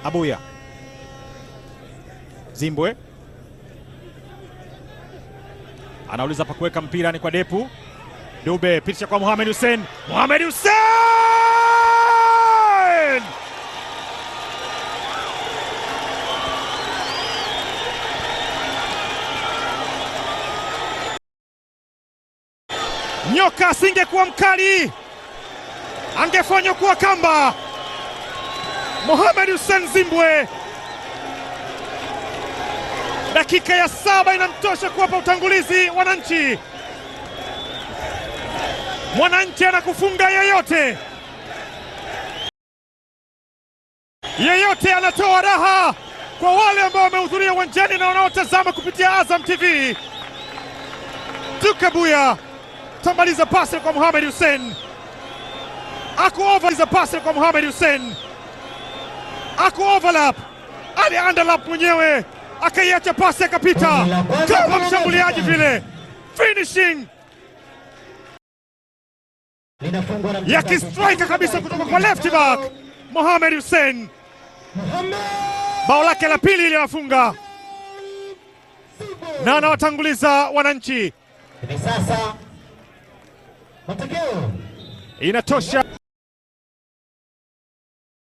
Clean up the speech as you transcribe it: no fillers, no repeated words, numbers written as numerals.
Abuya Zimbwe anauliza pa kuweka mpira ni kwa Depu. Dube pitisha kwa Mohamed Hussein. Mohamed Hussein! Nyoka asingekuwa mkali angefanywa kuwa kamba. Mohamed Hussein Zimbwe, dakika ya 7 inamtosha kuwapa utangulizi wananchi. Mwananchi anakufunga yeyote, yeyote anatoa raha kwa wale ambao wamehudhuria uwanjani na wanaotazama kupitia Azam TV. Dukabuya tambaliza pasi kwa Mohamed Hussein, aku over pasi kwa Mohamed Hussein, aku overlap, ali underlap mwenyewe akaiacha pasi akapita kama mshambuliaji vile, finishing ya kistriker kabisa kutoka kwa left back Mohamed Hussein, bao lake la pili iliwafunga na anawatanguliza wananchi. Hivi sasa matokeo Inatosha.